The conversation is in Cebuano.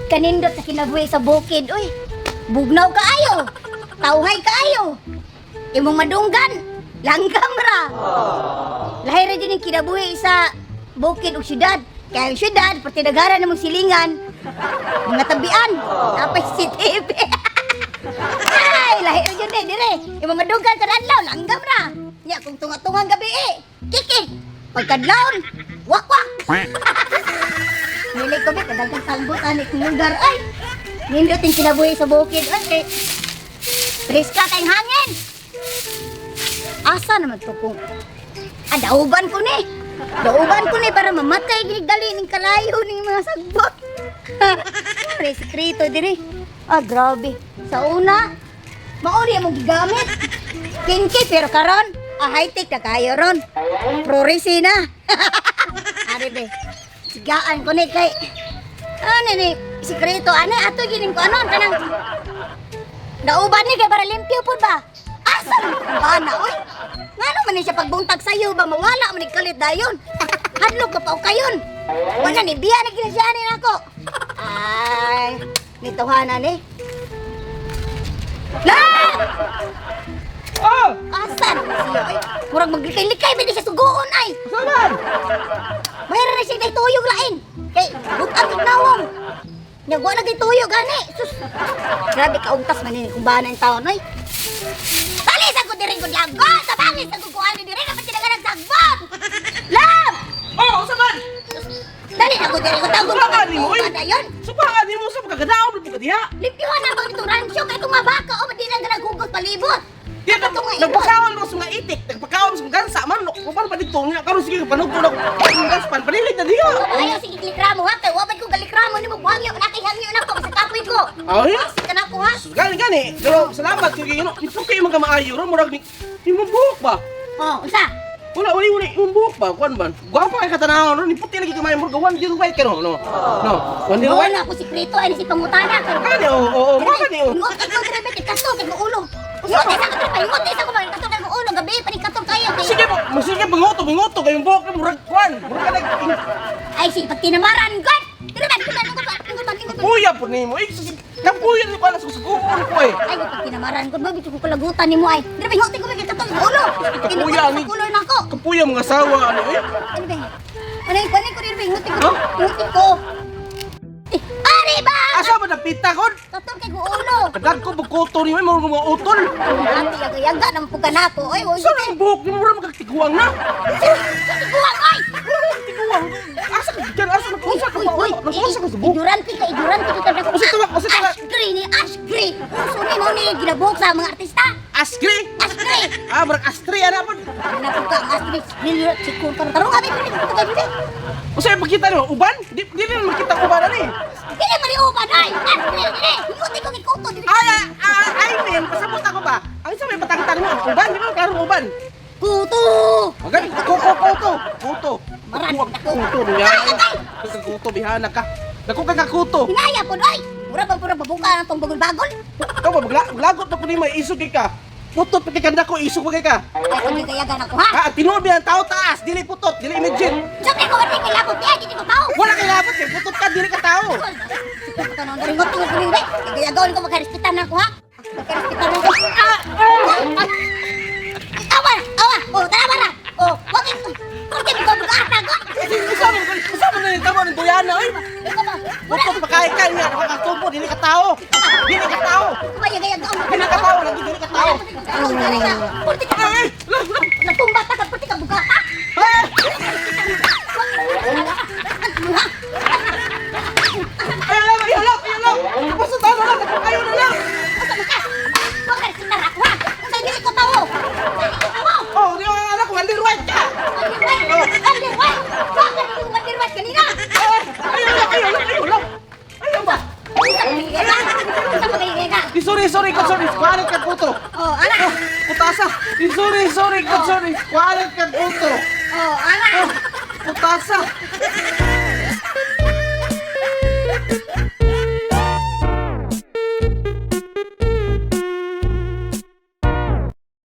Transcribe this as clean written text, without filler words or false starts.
Kanindot sa kinabuhi sa bukid, uy. Bugnaw kaayo. Tawhay kaayo. Imong madunggan, langgam ra. Lahi ra jud ning kinabuhi sa bukid ug syudad. Kaya ang syudad, partidagaran namong silingan, mga tabian, napay CCTV. Ay, lahi ra jud eh, dire. Imong madunggan sa adlaw, langgam ra. Nya kung tunga-tungang gabi eh, kiki. Pagkadlawon, wakwak. Nilay ko ba, kadagang salbot ani kong lugar ay. Nindot yung kinabuhi sa bukid ay kay preska kay hangin. Asa naman to kung ah, dauban ko ni. Dauban ko ni para mamatay ginig dali ning kalayo ning mga sagbot. Pre sekreto diri. Ah, grabe. Sa una, mauni among gigamit. Kinki pero karon, ah, high-tech na kayo ron. Prorisi na. Ari be. Sigaan ko ni kay ano ni sikreto ani ato gining ko ano kanang nauban ni kay para limpyo pud ba? Asa man ang bana oy? Ngano man ni siya pagbuntag sayo ba mawala man ni kalit dayon. Hadlok ka pa og kayon. Wala ni biya na gini siya ani nako. Ay, nituhana ni. La! Oh! Asa naman siya oy? Murag maglikay-likay ba ni siya sugoon ay. Saman! Mayroon na siya kay tuyog lain. Kay butang ignawong. Nya wa na kay tuyog gani. Sus. Grabe ka ugtas man ni kung bana yung taon oy. Bali sa ko diri ko lagot. Tabangis sa ko kuan diri ka sila ka nagsagbot. Lam! Oh, saman! Dali na ko diri ko tagong Supakan nimo, oy. Dayon. Supakan nimo sa pagkagadaom na pagkadiha. Limpyuhan na bang itong ransyo kay kung mabaka o di lang ka palibot. Di Ano to nga imo? nagpakaon mo sa mga itik, nagpakaon sa mga gansa man, uban pa dito niya karon sige panugto na ko gansa pan panilit na diha. Ayaw sige likramo ha kay wa ko galikramo nimo buhangyo na kay hangyo na ko sa kapoy ko. Ay? Ka na ko ha. Gani gani, pero salamat kay you know, ito kay mga maayo ro murag ni imong buhok ba? Oh, unsa? Wala wala wala imong buhok ba kuan man. Gwapa kay katanawon ro ni puti lagi kamay murag one zero white ka no. No. No. One zero white. Wala ko sikreto ay si pangutana kay Gani oo oo, mo gani oh. Ingot ikaw dire bet kato kay ulo. Ingot sa ko dire ingot sa ko man kato kay ulo gabi pa ni kato kayo kay. Sige po, sige bangoto bangoto kay imong buhok murag kuan. Murag ka nag Ay si pagtinamaran god. Dire ba ingot ingot ingot ingot. Puya po nimo. Eh, kapuya ni pala sa suguon ko eh. Ay pagtinamaran god mabit ko kalagutan nimo ay. Dire ba ingot ko kay kato kay ulo. Kapuya ni. Ulo nako. Kapuya mga asawa ano eh. Ano ba? Ano yung kunin ko dire ba ingot ko. Huh? Ingot ko. Eh, Ari ba? Asa ba napita kon? Kato kay ulo. Kadag ko bukoto ni mo mga utol. Ate yaga yaga nang puganako oy. Oy. Saan ang buhok ni mo murag magtiguang na? Tiguang ay. Tiguang. Asa ka diyan? Asa ka Uy, usa ka uy, uy, pa? Nasa ka sa buhok? Ignorante ka, ignorante ka talaga. Usa tawag, usa tawag. Ash Gray ni Ash Gray. Uso ni mo ni ginabuhok sa mga artista. Asgri. Ash Gray. Ah, murag astri ana pod. Ano po ka, ang Ash Gray. Lilo, si Kuntar. Tarong abi, dili ko kay dili. Usa yung makita nimo uban? Di di na makita uban ani. Dili man ni uban ay. Ash Gray, dili. Hinguti ko kay Kuto dili. Ay, ay, ay, men, pasabot ako ba? Ang isa may patangtang mo, uban, di ba klaro uban? Kuto. Magani, kuko kuto, kuto. Maran, Kuwag dako. kuto niya. Ay, atay! Kuto bihana ka. Dako ka kakuto. Hinaya po ay. Mura pa pura babuka ang tong bagol-bagol. Ikaw ba maglagot na ko nimo isog kay ka. Putot pa kay kanda ko isog pa kay ka. Ay, kung gayagan ako ha. Ha, tinuod biya ang tao taas, dili putot, dili imagine. Sabi ko wala kay labot niya, dili ko tao. Wala kay labot kay putot ka, dili ka tao. Sikreto nang daringot ko kung hindi. Gayagaon ko magkarespitan na ako ha. Magkarespitan na ako. Ah! Ah! Awa! Awa! Oh, tara bara! Oh, wag ito. Kurti mo ko ko. Usa mo na yung tamo ng duyana oy. Ikaw ba? Wala. Putot pa kay ka niya, nakakatubo, dili ka tao. Dili ka tao. Kumaya gayagaon ko. Dili ka tao, lagi dili ka tao. Kurti ka. Ay, lag, lag. Natumba ta ka kurti ka bugata. Ay! Ay, alam, ay, alam, ay, alam. Tapos na tao na lang, kayo na lang. Magkarespitan ako ha. Unsa dili ko tao. Dili ko tao. Oh, di ba anak, wali right ka. Underwhite! Bakit yung underwhite kanina? Ay, ay, alam, ay, alam, ay, alam. Ay, alam ba? Unsa pa kayo ka? Di, sorry, sorry, ko, sorry. Kwarit ka puto. Oh, ana. Oh, putasa. Di, sorry, sorry, ko, sorry. Kwarit ka puto. Oh, ana. Oh, putasa.